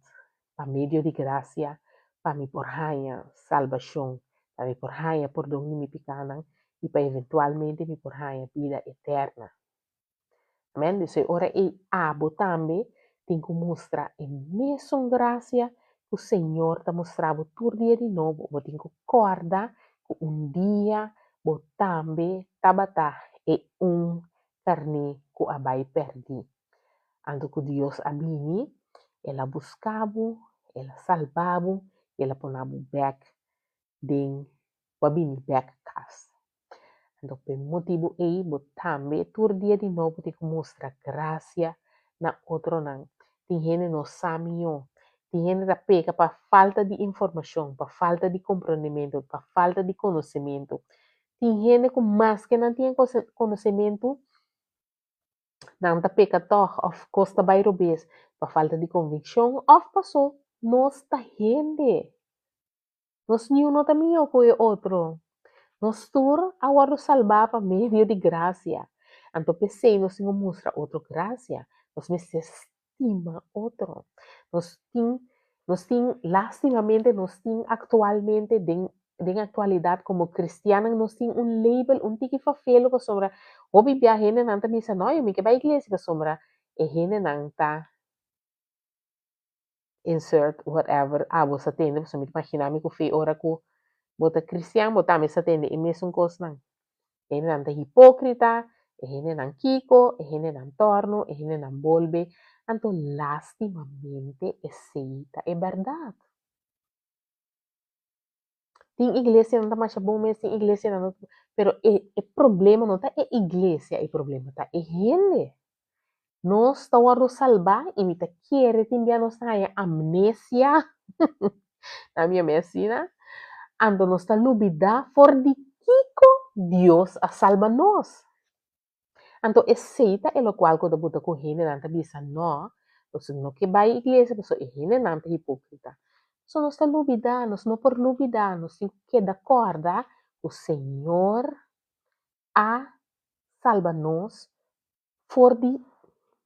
pa medio di grasia pa mi por haña salbashon, pa mi por haña pordon di mi pikánan i pa eventualmente mi por haña bida eterna. Amen. Dus e ora ei abo tambe tin ku mustra e mesun grasia ku Señor ta mustra bo tur dia di nobo. Bo tin ku kòrda ku un dia bo tambe tabata e un karné ku a bai pèrdí. Anto ku Dios a bini, el a buska bo, el a salba bo i el a pona bo bèk den bo a bini bèk kas. Anto p'e motibu ei bo tambe tur dia di nobo tin ku mustra grasia na otronan. Tin hende no sa mihó. Tin hende ta peka pa falta di informashon, pa falta di komprondementu, pa falta di konosementu. Tin hende ku maske nan tin e konosementu, nan ta peka tòg òf kos ta bai robes pa falta di konvikshon òf pasó nos ta hende. Nos niun no ta mihó ku e otro. Nos tur a wòrdu salbá pa medio di grasia. Anto p'esei nos tin ku mustra otro grasia. Nos mester stima otro. Nos tin, nos tin, lástimamente nos tin aktualmente den den aktualidat komo kristiannan nos tin un label un tiki fafelo pasobra hopi bia hendenan ta bisa no yo mi ke bai iglesia pasobra e hendenan ta insert whatever abo sa tende pasobra mi ta imagina mi ku fe ora ku bo ta cristian bo tambe sa tende e mesun kosnan. E hendenan ta hipokrita, e hendenan kiko, e hendenan torno, e hendenan bolbe, anto lastimamente esei ta e bèrdat. Tin iglesianan ta masha bon mes, tin iglesianan no pero e e problema no ta e iglesia, e problema ta e hende. Nos ta wòrdu salbá i mi ta kere tin bia nos ta haña amnesia. Na mi yam'é asina. Anto nos ta lubidá for di kiko Dios a salba nos. Anto esei ta e lokual ku ta buta ku hendenan ta bisa, No, nos no ke bai iglesia pasobra e hendenan ta hipókrita. So nos ta lubidá, nos no por lubidá, nos tin ku keda kòrda ku Señor a salba nos for di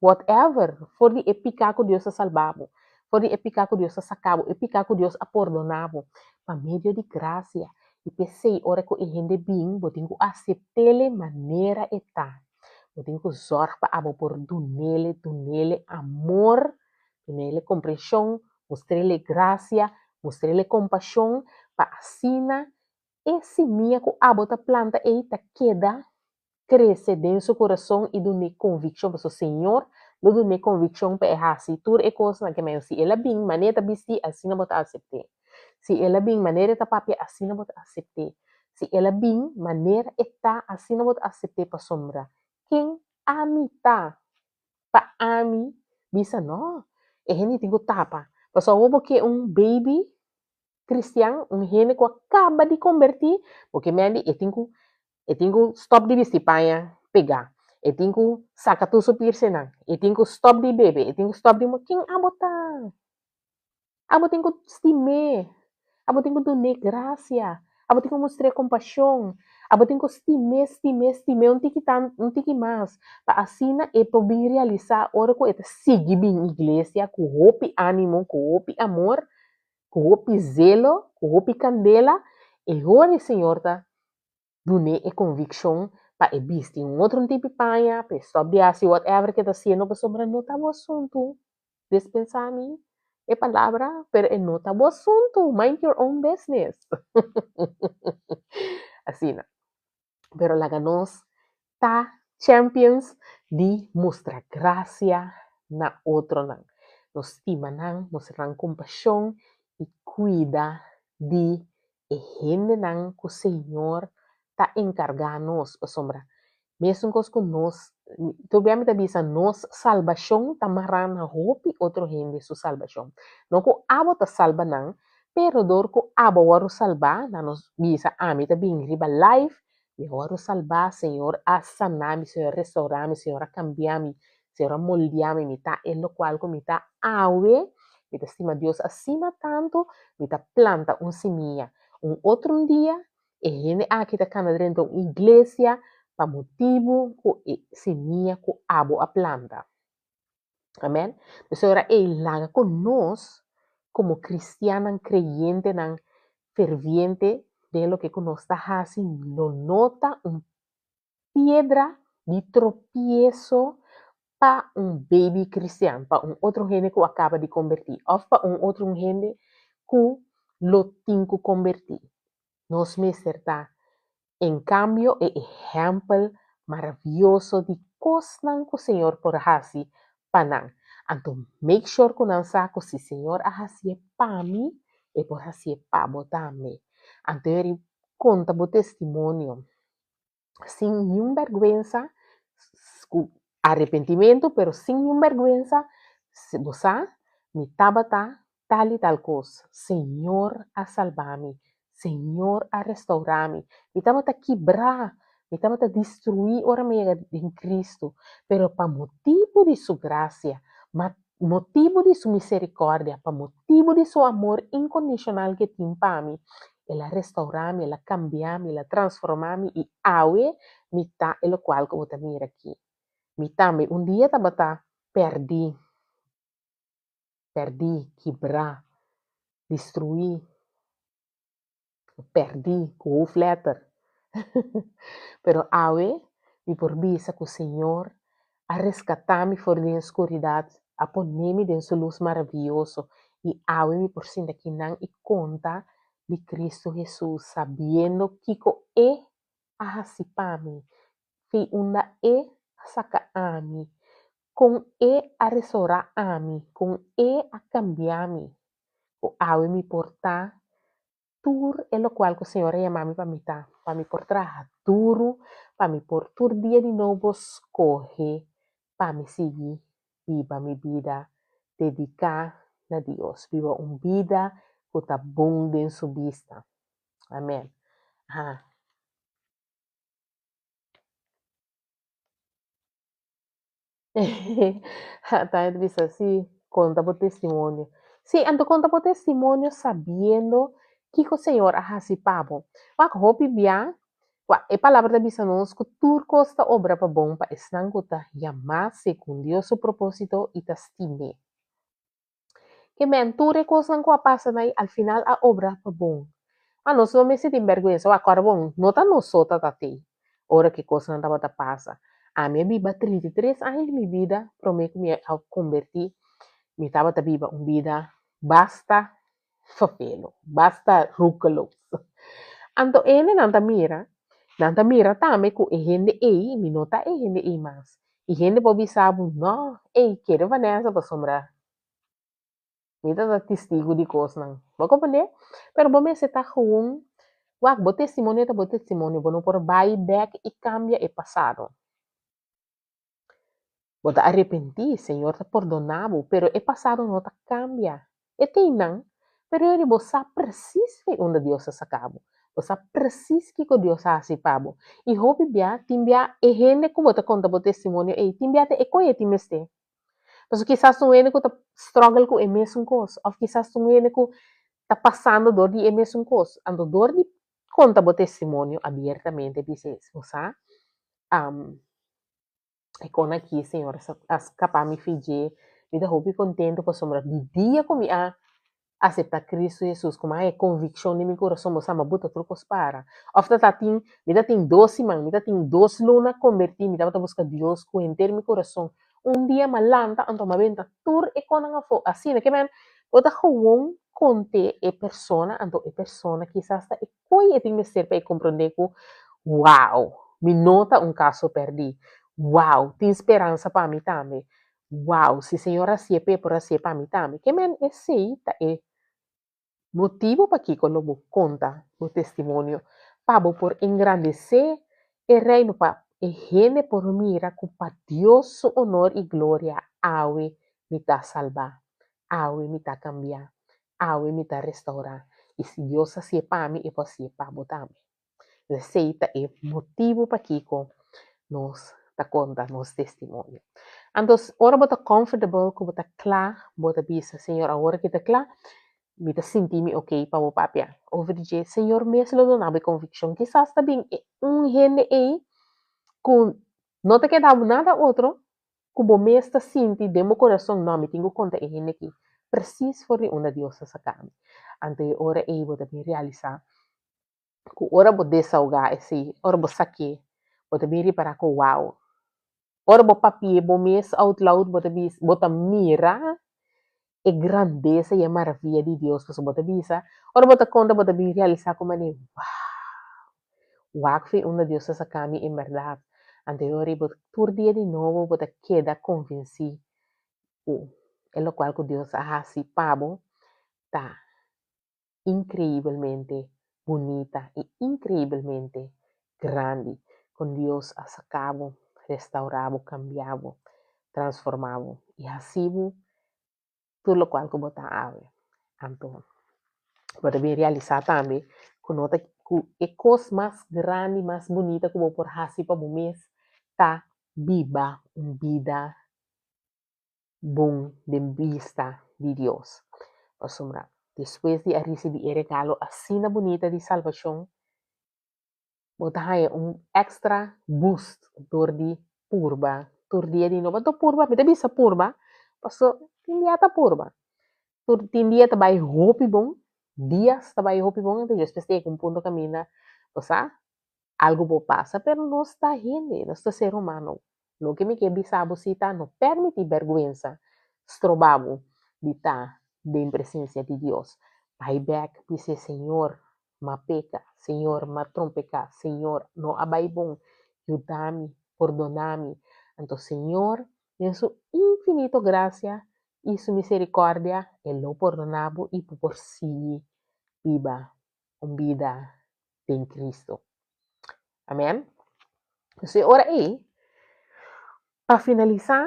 whatever, for di e piká ku Dios a salba bo, for di e piká ku Dios a saka bo, e piká ku Dios a pordoná bo, pa medio di grasia. I p'esei ora ku e hende bin, bo tin ku asept'ele manera e ta. Bo tin ku zòrg pa abo por dun'ele, dun'ele amor, dun'ele komprenshon, mustr'ele grasia, mustr'ele kompashon, pa asina e simia ku abo ta planta ei ta keda krese den su kurason i dun'é konvikshon, pasobra Señor lo dun'é konvikshon pa e hasi tur e kosnan ke men. Si el a bin manera e ta bistí, asina bo ta asept'é. Si el a bin manera e ta papia, asina bo ta asept'é. Si el a bin manera e ta, asina bo ta asept'é, pasobra ken ami ta pa ami bisa no? E hende tin ku tapa, pasobra awor bo ke un baby kristian, un hende ku a kaba di kombertí, bo ke mende e tin ku E tin ku stòp di bisti paña pegá. E tin ku saka tur su pirsenan. E tin ku stòp di bebe. E tin ku stòp di. Ken abo ta? Abo tin ku stim'é. Abo tin ku dun'é grasia. Abo tin ku mustr'é kompashon. Abo tin ku stim'é, stim'é, stim'é un tiki tan, un tiki mas, pa asina e por bin realisá ora ku e ta sigui bin iglesia ku hopi ánimo, ku hopi amor, ku hopi zelo, ku hopi kandela, e ora e Señor ta dun'é e konvikshon pa e bisti un otro tipi paña, pa e stòp di hasi whatever ke ta hasiendo pasobra no ta bo asuntu. Dispensá mi e palabra, pero e no ta bo asuntu, mind your own business. Asina. Pero laga nos ta champions di mustra grasia na otronan. Nos stima nan, mustra nan kompashon i kuida di e hendenan ku Señor ta enkargá nos, pasobra mesun kos ku nos, tur bia mi ta bisa nos salbashon ta mará na hopi otro hende su salbashon. No ku abo ta salba nan, pero dor ku abo wòrdu salbá, nan nos bisa ami ta bin riba live, mi a wòrdu salbá, Señor a saná mi, Señor a restourá mi, Señor a kambiá mi, Señor a moldeá mi, mi ta e lokual ku mi ta awe, mi ta stima Dios asina tantu, mi ta planta un simia. Un otro un dia, e hende aki ta kana drenta un iglesia pa motibu ku e simia ku abo a planta. Amen. Pues ora ei laga ku nos komo kristiannan kreyentenan ferviente den loke ku nos ta hasi lo no ta un piedra di tropieso pa un baby cristian, pa un otro hende cu a caba di conberti of pa un otro un hende cu lo tin cu conberti. Nos mester ta, en cambio, e ehempel maravioso di cosnan cu Señor por haci pa nan. Anto make sure cu nan sa cu si Señor a haci'e pa mi, e por haci'e pa bo tambe. Anto eri conta bo testimonio. sin niun bèrgwensa, ku arepentimentu, pero sin niun bèrgwensa, bo sa, mi tabata tal i tal kos, Señor a salba mi, Señor a restourá mi, mi tabata kibrá, mi tabata destruí ora mi yega den Cristo, pero pa motibu di Su grasia, ma motibu di Su miserikòrdia, pa motibu di Su amor inkondishonal ku e tin pa mi, El a restaurá mi, el a kambiá mi, el a transformá mi i awe mi ta e lokual ku bo ta mira aki. Mi tambe un dia tabata pèrdí, pèrdí, kibrá, destruí, pèrdí ku hoofdletter. Pero awe mi por bisa ku Señor a reskatá mi for di e skuridat, a pone mi den su lus maravioso i awe mi por sinta kinan i konta di Kristu Hesus sabiendo kiko E a hasi pa mi, fi unda E a saka ami, kon E a restourá ami, kon E a kambia mi, ku awe mi por ta tur e lokual ku Señor a yama mi pa mi ta, pa mi por traha duru, pa mi por tur dia di nobo skohe pa mi sigui biba mi bida dediká na Dios, biba un bida ku ta bon den su bista. Amen. Ha. Ta bisa si, konta bo testimonio. Sí, anto konta bo testimonio sabiendo kiko Señor a hasi pa bo. Wak hopi bia, wak e palabra ta bisa nos ku tur kos ta obra pa bon pa esnan ku ta yamá segun Dios su propósito i ta stim'é. Ke men tur e kosnan ku a pasa na ei al final a obra pa bon. Ma nos no mester tin bèrgwensa. Wak, kòrda bon, no ta nos so ta tat'ei ora ku e kosnan tabata pasa. Ami a biba 33 aña di mi bida promé ku mi a kombertí. Mi tabata biba un bida basta fafelo, basta roekeloos. Anto e hendenan ta mira, nan ta mira tambe ku e hende ei, mi no ta e hende ei mas. I hende por bisa bo, no, ei, kere Vanessa pasobra mi ta ta testigu di kosnan. Bo a komprendé? Pero bo mester ta gewoon, wak, bo testimonio ta bo testimonio, bo no por bai bèk i kambia e pasado. Bo ta arepentí, Señor ta pordoná bo, pero e pasado no ta kambia. E tin nan, pero yori bo sa presis fei unda Dios a saka bo. Bo sa presis kiko Dios a hasi pa bo. I hopi bia, tin bia e hende ku bo ta konta bo testimonio ei, tin bia ta e koe e tin mester. Pasobra kisas ta un hende ku ta struggle ku e mesun kos, òf kisas ta un hende ku ta pasando dor di e mesun kos. Anto dor di konta bo testimonio abiertamente bisa bo sa, E kon aki Señor a skapa mi fi dje. Mi ta hopi kontentu pasobra di dia ku mi a aseptá Kristu Hesus ku mi a haña e konvikshon den mi kurason, bo sa mi a buta tur kos para. Òf ta ta tin, mi ta tin dos siman, mi ta tin dos luna kombertí, mi tabata buska Dios ku henter mi kurason. Un dia mi a lanta anto mi a benta tur e konnan afó. Asina ke men bo ta gewoon kont'é e persona, anto e persona kisas ta e Koe e tin mester pa e komprondé ku, Wow, mi no ta un kaso pèrdí. Wow, tin speransa pa mi tambe. Wow, si Señor hasié p'e, por hasié pa mi tambe. Ke men esei ta e motibu pakiko lo bo konta bo testimonio, pa bo por engrandesé e Reino, pa e hende por mira ku pa Dios su onor i gloria awe mi ta salbá, awe mi ta kambiá, Awe mi ta restaurá, i si Dios hasié pa mi, e por hasié pa bo tambe. Esei ta e motibu pakiko nos ta konta nos testimonio. Anto, ora bo ta comfortable ku bo ta kla, bo ta bisa, Señor, awor ki ta kla, mi ta sinti mi oké pa bo papia over di dje. Señor mes lo duna bo e konvikshon. Kisas ta bin e un hende ei ku no ta keda bo nada otro ku bo mes ta sinti den bo kurason, No, mi tin ku konta e hende aki presis for di unda Dios a saka mi. Anto e ora ei bo ta bin realisá ku ora bo desahogá esei, ora bo sak'é, bo ta bin ripará ku wow. Ora bo papi'é bo mes out loud bo ta bisa, bo ta mira e grandesa i e maravia di Dios pasobra bo ta bisa, ora bo ta konta bo ta bin realisá ku manera, wow! Wak fi unda Dios a saka mi en bèrdat. Anto e ora ei bo tur dia di nobo bo ta keda konvensí ku e lokual ku Dios a hasi pa bo ta inkreibelmente bunita i inkreibelmente grandi. Kon Dios a saka bo, restaurá bo, kambia bo, transformá bo i hasi bo tur lokual ku bo ta awe. Anto bo ta bin realisá tambe ku no ta ku e kos mas grandi, mas bunita ku bo por hasi pa bo mes ta biba un bida bon den bista di Dios. Pasobra despues di a risibí e regalo asina bunita di salbashon, Bo ta haña un extra boost dor di purba tur dia di nobo. Anto purba, mi ta bisa purba, paso tin dia ta purba. Tur tin dia ta bai hopi bon, dias ta bai hopi bon, anto despues ta yega un punto kaminda, bo sa, algu por pasa, pero nos ta hende, nos ta ser humano. Loke mi ke bisa bo si ta no permití bèrgwensa stroba bo di ta den presensia di Dios. Bai bèk, bis'é, Señor, m'a peka, Señor, m'a trompeká, Señor, no a bai bon, yuda mi, pordoná mi. Anto Señor, den su infinito grasia i su miserikòrdia, e lo pordoná bo i bo por sigui biba un bida den Cristo. Amèn. Entonces e ora ei, pa finalisá,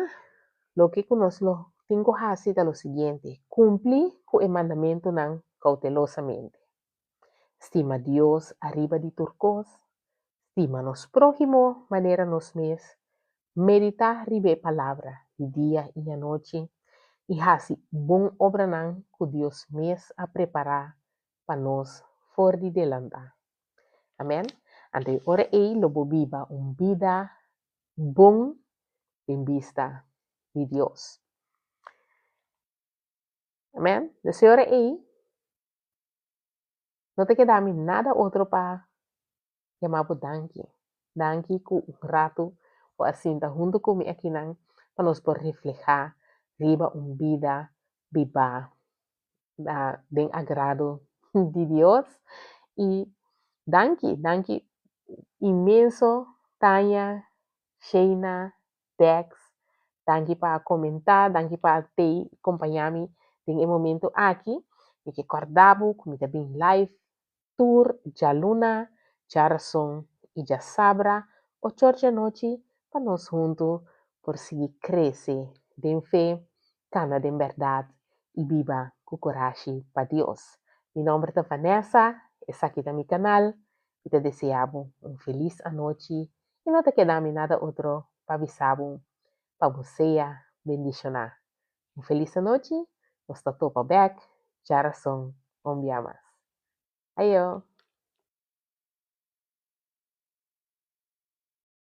loke ku nos lo tin ku hasi ta lo siguiente, kumpli ku e mandamentunan koutelosamente. Stima Dios ariba di tur kos, stima nos próhimo manera nos mes, meditá riba e Palabra di dia i anochi, i hasi bon obranan ku Dios mes a prepará pa nos for di delantá. Amèn. Anto e ora ei lo bo biba un bida bon den bista di Dios. Amèn. Dus e ora ei no ta keda mi nada otro pa yama bo danki. Danki ku un ratu bo a sinta huntu ku mi akinan pa nos por reflehá riba un bida bibá den agrado di Dios. I danki, danki inmenso Tanya, Sheina, Dex, danki pa a komentá, danki pa a tei kompañá mi den e momento aki. Mi ke kòrda bo ku mi ta bin live tur djaluna, djarason i djasabra ochor djanochi pa nos huntu por sigui krese den fe, kana den bèrdat i biba ku kurashi pa Dios. Mi nòmber ta Vanessa, esaki ta mi kanal. Mi ta deseá bo un felis anochi i no ta keda mi nada otro pa bisa bo pa bo sea bendishoná. Un felis anochi, nos ta topa bèk djarason un bia mas. Ayo!